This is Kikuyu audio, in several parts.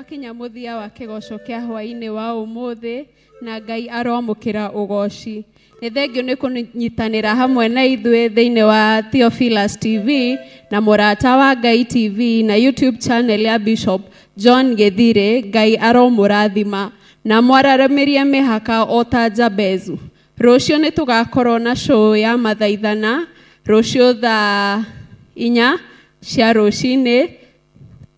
Twakinya mũthia wa kĩgoco kĩa hwaĩ-inĩ wa ũmũthĩ na Ngai aroamũkĩra ũgoci. Nĩ thengiũ nĩ kũnyitanĩra hamwe na ithuĩ thĩinĩ wa Theophilus TV na Mũrata wa Ngai TV na YouTube channel ya Bishop John Gĩthirĩ. Ngai aromũrathima na mwararamĩrie mĩhaka o ta Jabezu. Rũciũ nĩ tũgakorwo na show ya mathaithana rũciũ thaa inya cia rũcinĩ.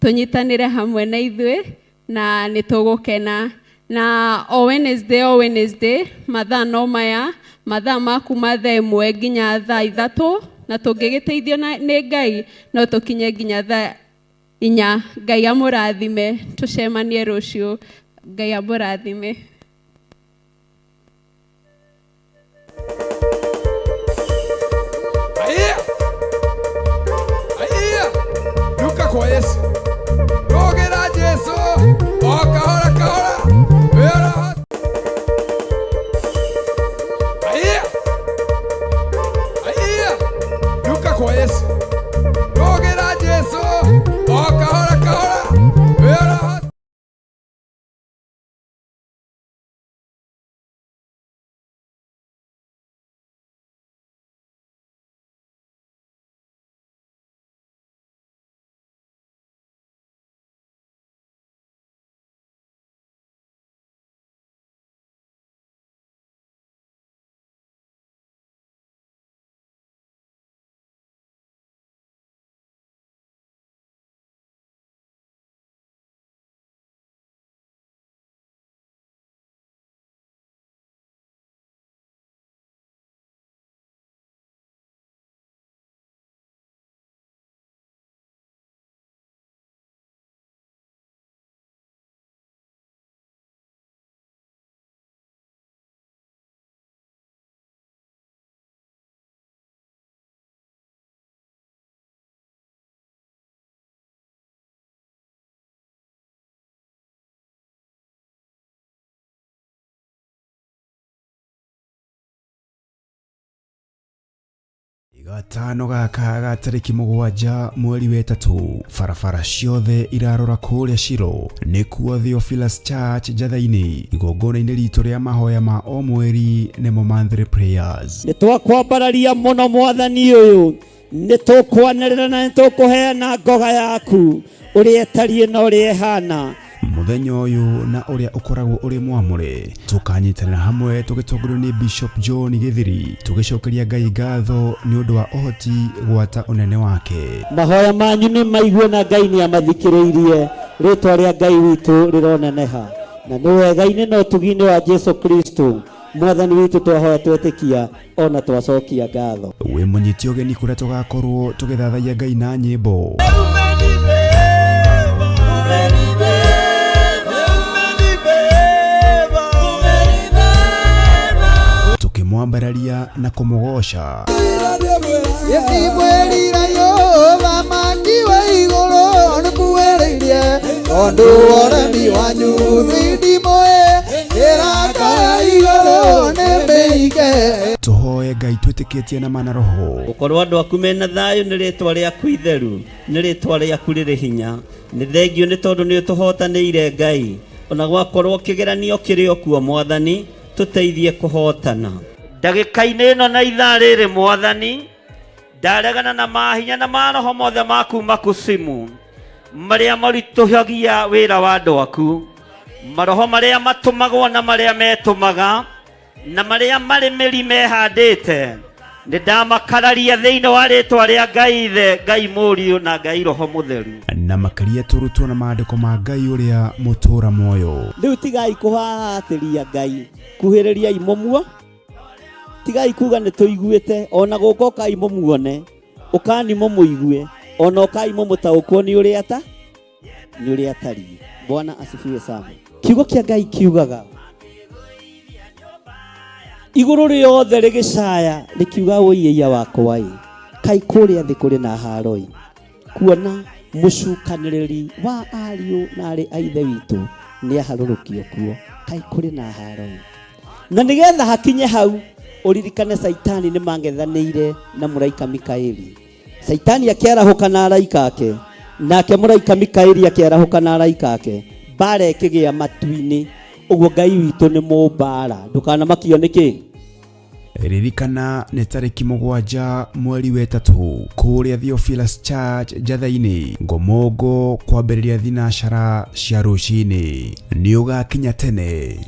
Tũnyitanĩre hamwe na ithuĩ na nĩ tũgũkena. Na o Wednesday o Wednesday mathaa no maya, mathaa ma kuma thaa ĩmwe nginya thaa ithatũ, na tũngĩgĩteithio nĩ Ngai no tũkinye nginya thaa inya. Ngai amũrathime, tũcemanie rũciũ. Ngai amũrathime. Aiya! Aiya! Duka kwa Yesu. Rogera Jesu. O kahora kahora. Wĩra. Aiya! Aiya! Duka kwa Yesu. Rogera Jesu. O kahora kahora. Wĩra. Gatano gaka ga tarĩki mũgwanja mweri wa ĩtatũ, barabara ciothe irarora kũrĩa Shilo nĩkuo Theophilus Church Njatha-inĩ, igongona-inĩ ritũ rĩa mahoya ma o mweri nĩmo monthly prayers. Nĩ twakwambararia mũno mwathani ũyũ, nĩ tũkwanĩrĩra na nĩ tũkũheana ngoga yaku ũrĩa ĩtariĩ na ũrĩa ĩhana. Mũthenya ũyũ na ũrĩa ũkoragwo ũrĩ mwamũre, tũkanyitanĩra hamwe tũgĩtongorio nĩ Bishop John Gĩthiri, tũgĩcokeria Ngai ngatho nĩ ũndũ wa ũhoti gwata ũnene wake. Mahoya manyu nĩ maigue na Ngai nĩ amathikĩrĩirie. Rĩtwa rĩa Ngai witũ rĩroneneha. Na nĩ wega-inĩ na ũtugi-inĩ wa Jesu Kristo Mwathani witũ twahoya twetĩkia ona twacokia ngatho. Wĩ mũnyite ũgeni kũrĩa tũgakorwo tũgĩthathaiya Ngai na nyĩmbo. Tũkĩmwambararia na kũmũgoca. Tũhoe Ngai twĩtĩkĩtie na ma na roho. Gũkorwo andũ aku mena thayũ nĩ rĩtwa rĩaku itheru, nĩ rĩtwa rĩaku rĩrĩ hinya. Nĩ thengio nĩ tondũ nĩ ũtũhotanĩire Ngai. Ona gwakorwo kĩgeranio kĩrĩ o kuo Mwathani, tũteithie kũhotana. Ndagĩka-inĩ ĩno na ithaa rĩrĩ Mwathani, ndaregana na mahinya na maroho mothe ma kuma kusimu marĩa maritũhagia wĩra wa andũ aku, maroho marĩa matũmagwo na marĩa metũmaga na marĩa marĩ mĩri mehandĩte, nĩ ndamakararia thĩinĩ wa rĩtwa rĩa Ngai Ithe, Ngai Mũriũ na Ngai Roho Mũtheru. Na makĩria tũrutwo na maandĩko ma Ngai ũrĩa mũtũũra muoyo. Rĩu tigai kũhahatĩria Ngai, kuhĩrĩriai mũmuo, tigai kuga nĩ tũiguĩte, ona gũka ũkai mũmuone, ũkani mũmũigue, ona ũkai mũmũtaũkwo nĩ ũrĩa ta nĩ ũrĩa atariĩ. Bwana asifiwe sana. Kiugo kĩa Ngai kiugaga igũrũ rĩothe rĩgĩcaya rĩkiuga ũiĩia wakwa ĩ kai kũrĩa thĩ kũrĩ na haro ĩ kuona mũcukanĩrĩri wa ariũ na arĩ a ithe witũ nĩ aharũrũkio kuo kai kũrĩ na haro ĩ na nĩgetha hakinye hau ũririkane Saitani nĩ mangethanĩire na mũraika Mikaeli. Saitani akĩarahũka na araika ake, nake mũraika Mikaeli akĩarahũka na araika ake. Mbara ĩkĩgĩa matu-inĩ. Ũguo Ngai witũ nĩ mũmbara. Ndũkanamakio nĩkĩ? Ririkana nĩ tarĩki 7 mweri wa 3 kũrĩa Theophilus Church Njatha-inĩ, Ngomongo, kwambĩrĩria thinacara cia rũcinĩ. Nĩ ũgakinya tene.